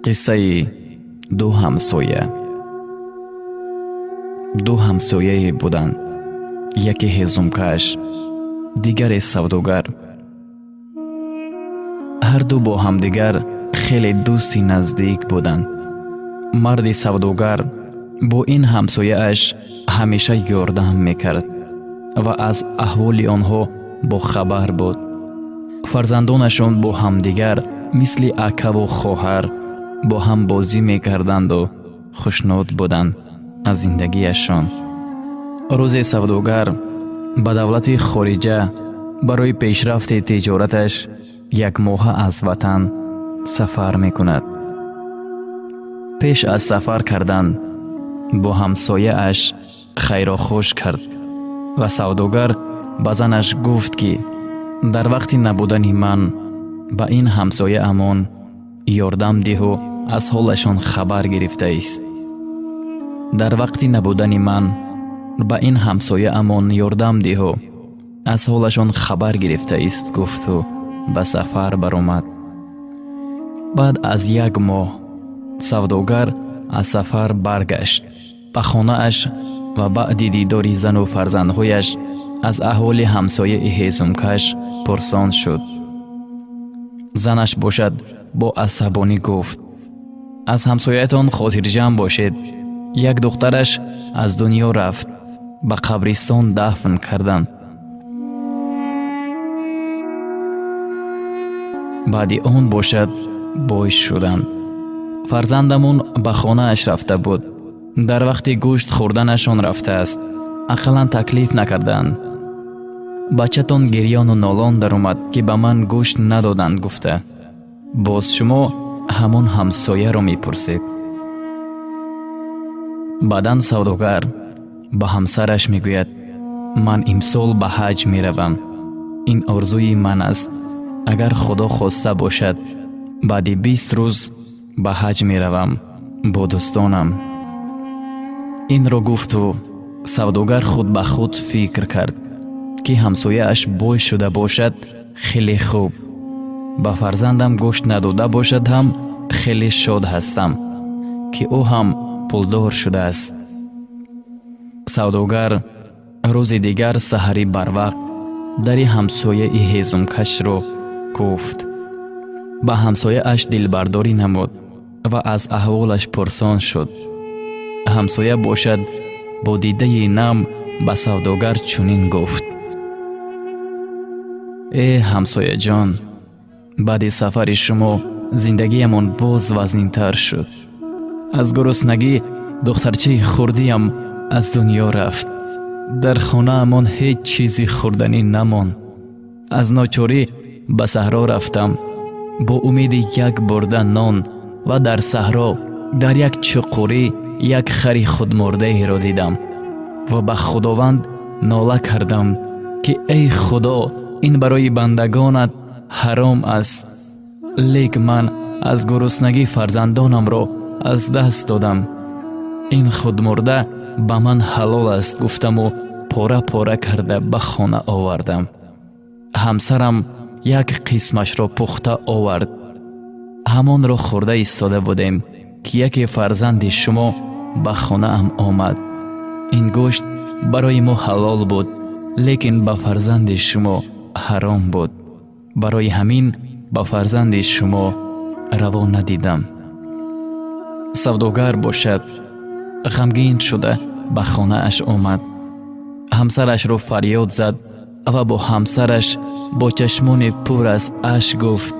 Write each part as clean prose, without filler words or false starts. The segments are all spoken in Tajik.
Қиссаи ду ҳамсоя. Ду ҳамсояе буданд, яке ҳезумкаш, дигаре савдогар. Ҳарду бо ҳамдигар хеле дӯсти наздик буданд. Марди савдогар бо ин ҳамсояаш ҳамеша ёрдам мекард ва аз аҳволи онҳо бохабар буд. Фарзандонашон бо ҳамдигар мисли акаву хоҳар бо ҳам бозӣ мекарданду хушнуд буданд аз зиндагиашон. Рӯзе савдогар ба давлати хориҷа барои пешрафти тиҷораташ якмоҳа аз ватан сафар мекунад. Пеш аз сафар кардан бо ҳамсояаш хайрохуш кард ва савдогар ба занаш гуфт, ки дар вақти набудани ман ба ин ҳамсояамон ёрдам диҳу аз ҳолашон хабар гирифтаист. Дар вақти набудани ман ба ин ҳамсояамон ёрдам диҳу аз ҳолашон хабар гирифтаист, гуфту ба сафар баромад. Баъд аз як моҳ савдогар аз сафар баргашт ба хонааш ва баъди дидори зану фарзандҳояш аз аҳволи ҳамсояи ҳезумкаш пурсон шуд. Занаш бошад, бо асабонӣ гуфт: «Аз ҳамсоятон хотирҷамъ бошед, як духтараш аз дунё рафт, ба қабристон дафн карданд. Баъди он бошад бой шуданд. Фарзандамон ба хонааш рафта буд. Дар вақти гӯшт хӯрданашон рафтааст, ақаллан таклиф накарданд. Бачатон гирёну нолон даромад, ки ба ман гӯшт надоданд, гуфта. Боз шумо ҳамон ҳамсояро мепурсед». Баъдан савдогар ба ҳамсараш мегӯяд: «Ман имсол ба ҳаҷ меравам. Ин орзуи ман аст. Агар Худо хоста бошад, баъди 20 рӯз ба ҳаҷ меравам бо дӯстонам». Инро гуфту савдогар худ ба худ фикр кард, ки ҳамсояаш бой шуда бошад, хеле хуб, ба фарзандам гӯшт надода бошад ҳам, хеле шод ҳастам, ки ӯ ҳам пулдор шудааст. Савдогар рӯзи дигар саҳарӣ барвақт дари ҳамсояи ҳезумкашро кӯфт, ба ҳамсояаш дилбардорӣ намуд ва аз аҳволаш пурсон шуд. Ҳамсоя бошад, бо дидаи нам ба савдогар чунин гуфт: «Э, ҳамсояҷон, баъди сафари шумо зиндагиямон боз вазнинтар шуд. Аз гуруснагӣ духтарчаи хурдиям аз дунё рафт. Дар хонаамон ҳеҷ чизи хӯрданӣ намонд. Аз ночорӣ ба саҳро рафтам бо умеди як бурда нон ва дар саҳро дар як чуқурӣ як хари худмурдаеро дидам ва ба Худованд нола кардам, ки эй Худо, ин барои бандагонат ҳаром аст, лек ман аз гуруснагӣ фарзандонамро аз даст додам. Ин худмурда ба ман ҳалол аст, гуфтаму пора пора карда ба хона овардам. Ҳамсарам як қисмашро пухта овард. Ҳамонро хӯрда истода будем, ки яке фарзанди шумо ба хонаам омад. Ин гӯшт барои мо ҳалол буд, лекин ба фарзанди шумо ҳаром буд. Барои ҳамин ба фарзанди шумо раво надидам». Савдогар бошад, ғамгин шуда ба хонааш омад, ҳамсарашро фарёд зад ва бо ҳамсараш бо чашмони пур аз ашк гуфт: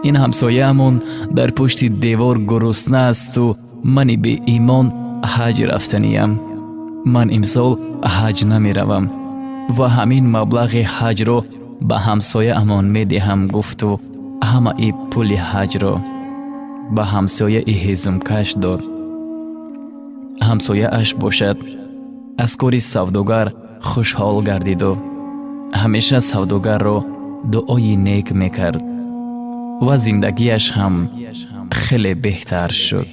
«Ин ҳамсояамон дар пушти девор гурусна асту мани беимон ҳаҷ рафтаниям. Ман имсол ҳаҷ намеравам ва ҳамин маблағи ҳаҷро ба ҳамсояамон медиҳам», гуфту ҳамаи пули ҳаҷро ба ҳамсояи ҳезумкаш дод. Ҳамсояаш бошад, аз кори савдогар хушҳол гардиду ҳамеша савдогарро дуои нек мекард ва зиндагиаш ҳам хеле беҳтар шуд.